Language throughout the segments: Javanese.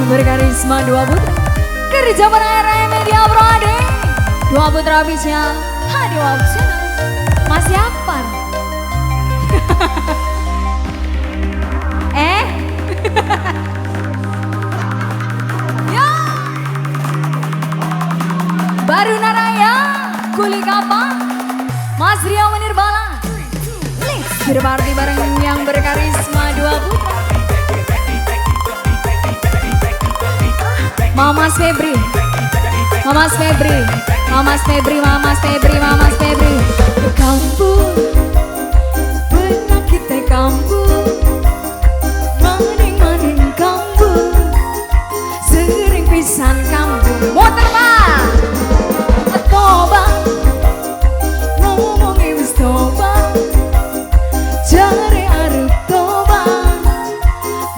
berkarisma dua putra. Kerja bareng RM Media Pro Ade. Dua putra official, Hadi Channel. Masih apa? Ya. Baru Naraya, Kulikapa, Mas Rio Menirbala. Let's berparti bareng yang berkarisma dua putra. Mamas Febri, Mamas Febri, Mamas Febri, Mamas Febri, Mamas Febri. Kampung, penyakit kampung, maning-maning kampung, sering pisan kampung. Muter Pak, tobat, ngomongi wis tobat, jare arep tobat,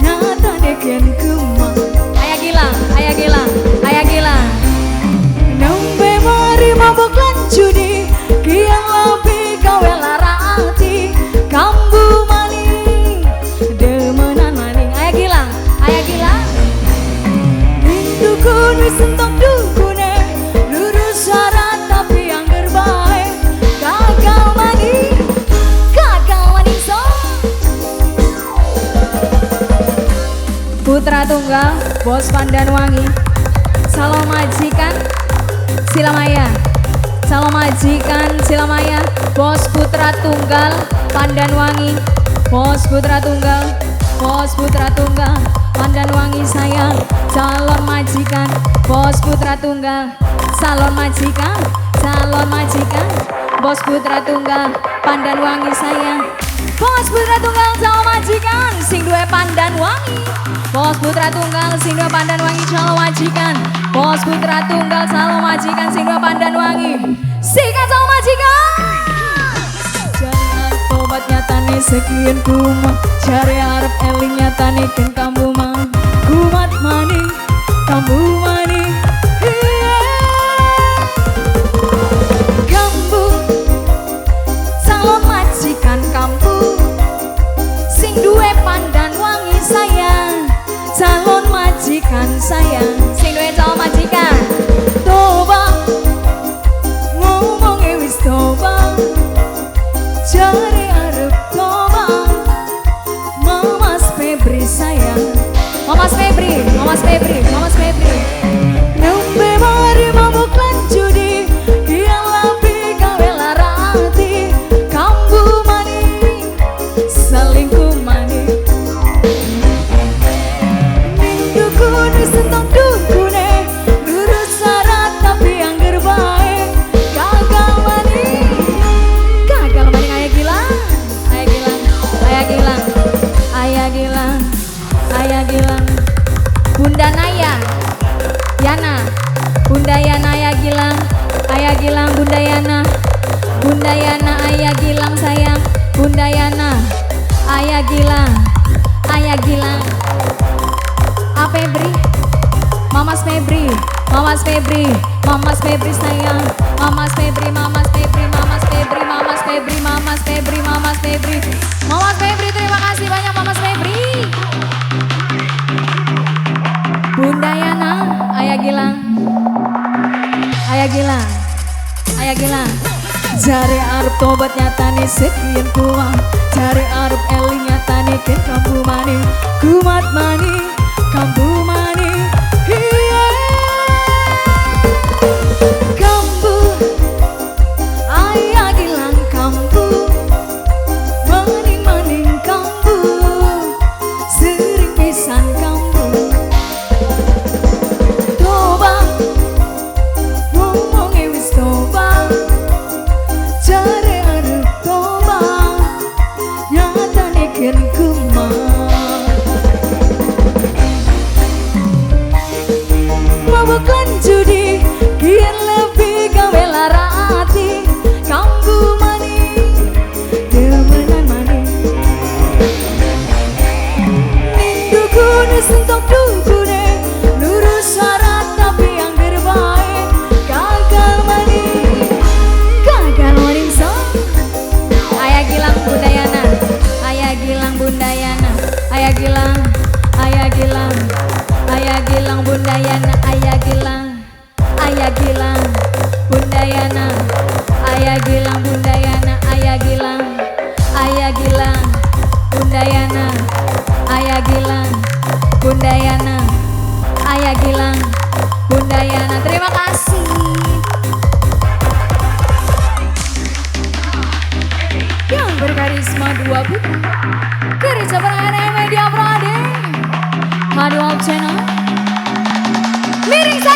nyatane kian kemang. Ayah gila, ayah gila, ayah gila. Nembe mari mabok lan judi, kian lebih gawe lara ati, kambu maning, demenan maning. Ayah gila, ayah gila. Dukun wis entok dukune, lurus syarat tapi angger bae, gagal maning so. Putra tunggal Bos Pandanwangi, calon majikan Silamaya, calon majikan Silamaya, Bos Putra Tunggal Pandanwangi, Bos Putra Tunggal, Bos Putra Tunggal Pandanwangi sayang, calon majikan Bos Putra Tunggal, calon majikan, calon majikan Bos Putra Tunggal Pandanwangi sayang, Bos Putra Tunggal calon majikan sing duwe Pandanwangi, Bos Putra Tunggal sing duwe Pandanwangi calon majikan, Bos Putra Tunggal calon majikan sing duwe Pandanwangi, sikat calon majikan. Jangan tobat nyatane sekian kumat, jare arep eling nyatane ken kamu mah, kumat maning, kamu maning. Kampung, calon majikan kampung, sing duwe Pandanwangi sayang, calon majikan sayang, sing duwe calon majikan. Tobat, ngomonge wis tobat, jare arep tobat, Mamas Febri sayang, Mamas Febri, Mamas Febri, Mamas Febri. Nembe mari mabuk lan judi, kian lebih gawe lara ati, kambu maning, selingkuh maning. Ning dukun wis entok dukune, lurus syarat tapi angger bae, gagal maning, gagal maning. Ayah gila, ayah gila, ayah gila, ayah gila, ayah gila. Bunda Naya, Yana, Bunda Yana ayah Gilang, ayah Gilang, Bunda Yana, Bunda Yana ayah Gilang sayang, Bunda Yana, ayah Gilang, ayah Gilang. A Febri, Mamas Febri, Mamas Febri, Mamas Febri sayang, Mamas Febri, Mamas Febri, Mamas Febri, Mamas Febri, Mamas Febri, Mamas Febri, Mamas Febri, terima kasih banyak Mamas Febri. Bunda Yana, ayah Gilang, ayah Gilang, ayah Gilang. Jare arep tobat nyatane sekian kuang, jare arep eling nyatane ken kambu maning, kumat maning, kambu maning. Kambu, ayah Gilang kambu, maning maning kambu, sering pisan kambu. Tobat, ngomonge wis tobat, jare arep tobat, nyatane ken kumat. Ayah Gilang, Ayah Gilang, Bunda Yana, Ayah Gilang, Bunda Yana, Ayah Gilang, Ayah Gilang, Bunda Yana, Ayah Gilang, Bunda Yana, Ayah Gilang, Bunda Yana. Terima kasih. Yang berkarisma dua putra, kerja bareng Media Prade, H2 Channel, miring saya.